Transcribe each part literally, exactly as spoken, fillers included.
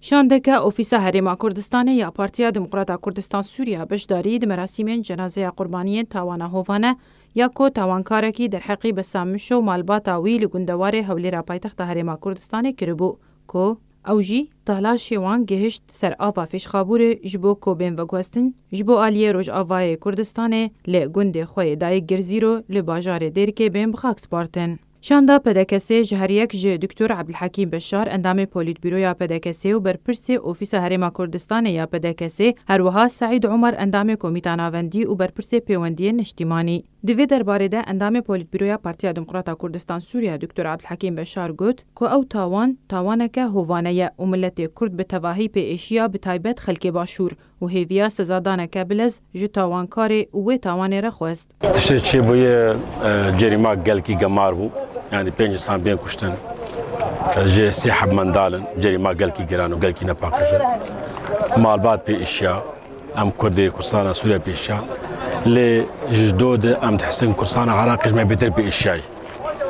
Şandeke Ofîsa Herêma Kurdistanê ya Partiya Demokrata Kurdistan Sûriya beşdarî di merasîmên cenazeya qurbaniyên tawana hovane ya ku tawankarekî derheqî Bessam Mişo û malbata wî li gundewarê Hewlêra paytexta Herêma Kurdistanê kiribû, ku ew jî talaşê wan gihişt ser ava Fêşxabûrê ji bo ku bên veguhestin, ji bo aliyê Rojavayê Kurdistanê li gundê xwe yê Dayik Girzîro li bajarê Dêrikê bên bi xak spartin. Şanda P D K S'ê ji her yek ji Doktor Ebdilhekîm Beşar, endamê Polîtbîroya P D K S'ê û berpirsê Ofîsa Herêma Kurdistanê ya P D K S'ê, her wiha Seîd Omer, endamê Komîta Navendî û berpirsê Pêwendiyên Niştîmanî. Di vê derbarê de endamê Polîtbîroya Partiya Demokrata Kurdistan Sûriya Doktor Ebdilhekîm Beşar got ku ew tawan, tawaneke hovane ye û miletê Kurd bi tevahî pê êşiya, bi taybet xelkê Başûr, û hêviya sezadaneke bilez ji tawankarê û wê tawanê re xwest. Tiştê çêbûye, e, cerîma gelkî gemar bû. Yanî pênc însan bên kuştin. E, jê sê heb mendal in. Cerîma gelkî giran û gelkî nepaqij e. Malbat pê êşiya. Em Kurdê Kurdistana Sûriye pê êşiya. Lê ji do de em dihisin Kurdistana Iraqê ji me bêtir pê êşiyayî.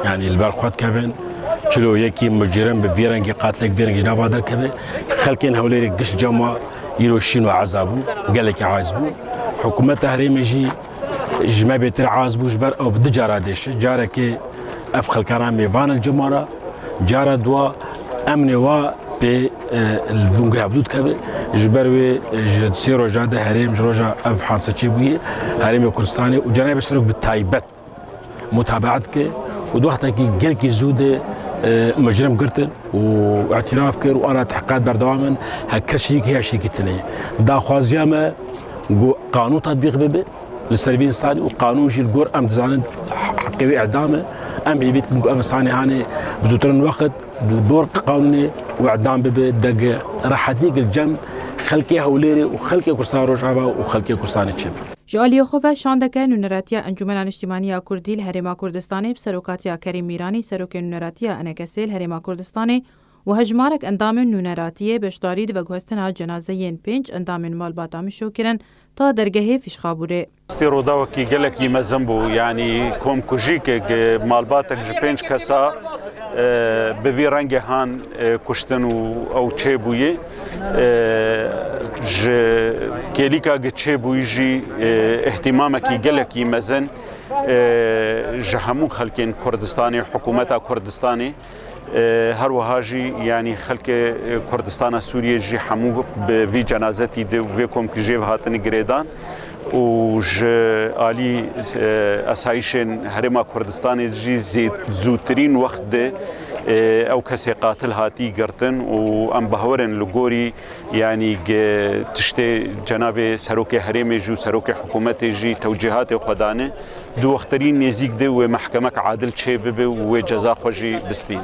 Yanî li ber xwe dikevin, çilo yekî mucirim bi vî rengî, qatilek vî rengî ji nava derkeve. Xelkên Hewlêrê giş cema îro şîn û eza bû, gelekî aciz bû. Hikûmeta herêmê jî ji me bêtir aciz bû, ji ber ew bi du cara dêşe. Carekê ev xelkana mêvan in cema re, cara dua emnê wa pê, e, li bûngê hevdû dikeve. Ji ber wê, e, ji sê roja de herêm ji roja ev hadise çêbûyê, Herêmê Kurdistanê û Cenabê Serok bi taybet mutabeat dike û di wextekî gelkî zû de, e, mecrim girtin û îtiraf kir û ana tehqîqat berdewam in, her kes şirîkî ya şirîkî tune ye. Daxwaziya me ku qanûn tatbîq bibe li ser vî însanî û qanûn jî li gor em dizanin heqê wî îdam e. Em hêvî dikin ku ev însanê hanê bi zûtirin wext li gor qanûnê û îdam bibe, deg rehetî li cem xelkê Hewlêrê û xelkê Kurdistan Rojava û xelkê Kurdistanê çêbe. Ji aliyê xwe ve şandeke nûneratiya Encûmena Niştîmanî ya Kurdî li Herêma Kurdistanê bi serokatiya Kerîm Mîranî, serokê nûneratiya E N K S'ê li Herêma Kurdistanê û hejmarek endamên nûneratiyê beşdarî di veguhestina cenazeyên pênc endamên malbata Mişo kirin ta dergehê Fîşxabûrê. Stê rûdawekî gelekî mezin bû, yanî komkujîkek, e, malbatek ji pênc kesa, e, bi vî rengê han, e, kuştin û ew çêbûyî. E, ji kêlîka gi çêbûyî jî, e, îhtîmamekî gelekî mezin, e, ji hemû xelkên Kurdistanê, hikûmeta Kurdistanê, e, her wiha jî, yanî xelkê, e, Kurdistana Sûriyê jî hemû bi vî cenazetî de û vê komkujiyê ve hatine girêdan û ji alî, e, esayîşên Herêma Kurdistanê jî zê-, zûtirîn wext de, e, ew kesê qatil hatî girtin û em bawer in li gorî, yanî ge tiştê cenabê serokê herêmê jî û serokê hikûmetê jî tewcîhatê xwe dane, di wexterîn nêzîk de wê mehkemek adil çê bibe û wê ceza xwe jî bistîne.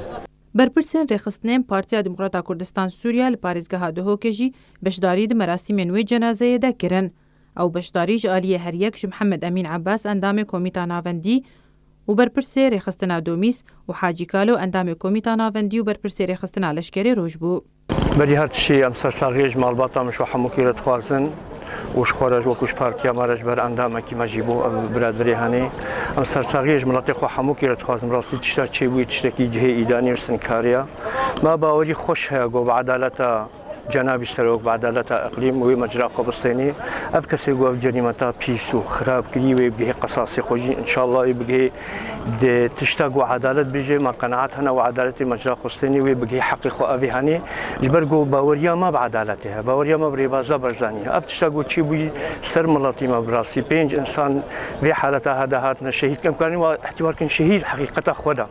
Berpirsên rêxistinên Partiya Demokrata Kurdistan Sûriya li parêzgeha Duhokê jî beşdarî di merasîmên wê cenazeyê de kirin. Ew beşdarî ji aliyê her yek ji Mihemed Emîn Ebas, endamê Komîta Navendî û berpirsê rêxistina Domîs, û Hacî Kalo, endamê Komîta Navendî û berpirsê rêxistina Leşkerê Roj bû. Berî her tiştî em sersaxiyê ji malbata min ji we hemûkî re dixwazin û ji xwe re ji wekû ji partiya me re ji ber endamekî me jî bû ev biradverê henê. Em sersaxiyê ji miletê xwe hemûkî re dixwazin. Bi rastî tişta çêbûyî tiştekî cihê îdanî û sinkariya. Me bawerî xweş heye ku bi edaleta Cenabî Serok, bi edaleta iqlîm wê mecra xwe bistênî. Ev kesê ku ev cerîmeta pîs û xirab kirî wê bigihê qesasê xwe jî, înşallah wê bigihê di tişta ku edalet bêje, me qenaet hene û edaletê mecra xwe stênî, wê bigihê heqê xwe evê henê. Ji ber ku baweriya me bi edaletê heye, baweriya me bi rêbaza Barzanî heye. Ev tişta ku çêbûyî ser miletî me bi rastî pênc însan vê haleta hede hatine şehîd. Em karin wa îhtîbar kin şehîd heqîqeta xwe de.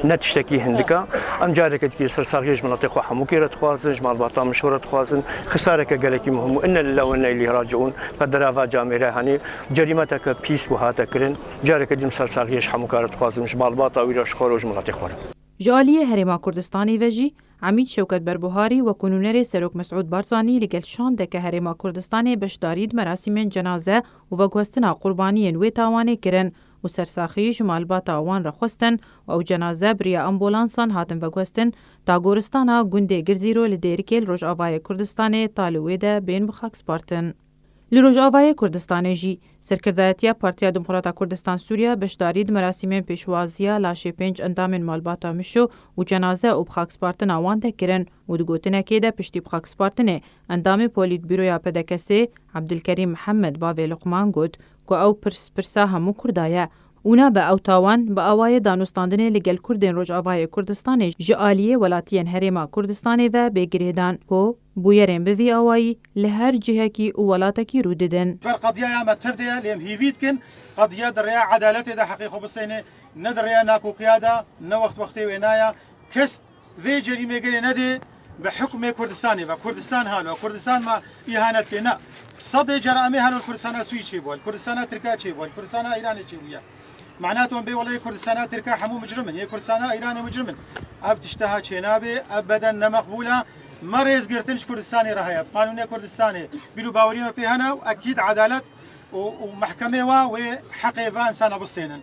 Ne tiştekî hindik e. Em careke dî sersaxiyê ji miletê xwe hemûkê re dixwazin, ji malbata Mişo re dixwazin. Xisareke gelekî muhim û inna lillahi ve inna ileyhi raciun. Qedera va camêre henê cerîmeteke pîs û hate kirin. Careke dî em sersaxiyê ji hemûka re dixwazin, ji malbata wî re, ji xwe re û ji miletê xwe re. Ji aliyê Herêma Kurdistanê ve jî Emîd Şewket Berbuharî wekû nûnerê Serok Mesûd Barzanî li gel şandeke Herêma Kurdistanê beşdarî di merasîmên cenaze û veguhestina qurbaniyên wê tawanê kirin û sersaxî ji malbata wan re xwestin û ew cenaze bi riya ambulansan hatin veguhestin ta goristana gundê Girzîro li Dêrikê li Rojavayê Kurdistanê ta li wê de bên bi xak spartin. Li Rojavayê Kurdistanê jî serkirdayetiya Partiya Demokrata Kurdistan Sûriye beşdarî di merasîmên pêşwaziya laşê pênc endamên malbata Mişo û cenaze û bi xakspartina wan de kirin û di gotinekê de piştî bi xakspartinê endamê Polîtbîroya P D K S'ê Ebdilkerîm Mihemed bavê Luqman got ku ew pirs pirsa hemû Kurda ye û nabe ew tawan bi awayê danûstandinê li gel Kurdên Rojavayê Kurdistanê ji aliyê welatiyên Herêma Kurdistanê ve bê girêdan ku bûyerên bi vî awayî li her cihekî û welatekî rû didin. Ber qediya ya me tev de ye, lê em hîvî dikin qediya di rêya edaletê de heqê xwe bisêne, ne di rêya nakokiya de, ne wext wextê wê naya. Kes vê cerîmê gelê nedê bi hukmê Kurdistanê ve. Kurdistan halo, Kurdistan me îhanet tê, ne. Sedê cera em ê halo li Kurdistana Swîd çêbû, li Kurdistana Tirka çêbû, li Kurdistana Îranê çêbûye. Mena tom bê wele yê Kurdistana Tirka hemû micrim in, yê Kurdistana Îranê micrim in. Ev tişteha çênabê, ev beden ne meqbûl e. Me rêzgirtin ji Kurdistanê re heye. Qanûnê Kurdistanê bîr û baweriyê me pê hene û ekîd edalet û, û mehkemê we wê heqê va insana bistênin.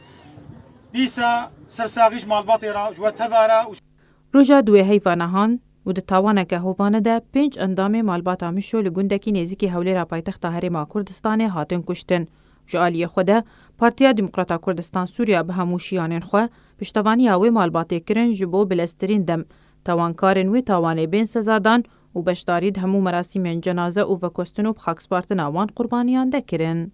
Dîsa sersaxî ji malbatê re, ji we teva re û Roja duwê heyva nehan û di tawaneke hovane de pênc endamê malbata Mişo li gundekî nêzîkî Hewlêra paytexta Herêma Kurdistanê hatin kuştin. Ji aliyê xwe de Partiya Demokrata Kurdistan Sûriya bi hemû şiyanên xwe piştevaniya wê malbatê kirin ji bo bileztirîn dem tawankarên wê tawanê bên sezadan û beşdarî di hemû merasîmên cenaze û vekustin û bi xakspartina wan qurbaniyan de kirin.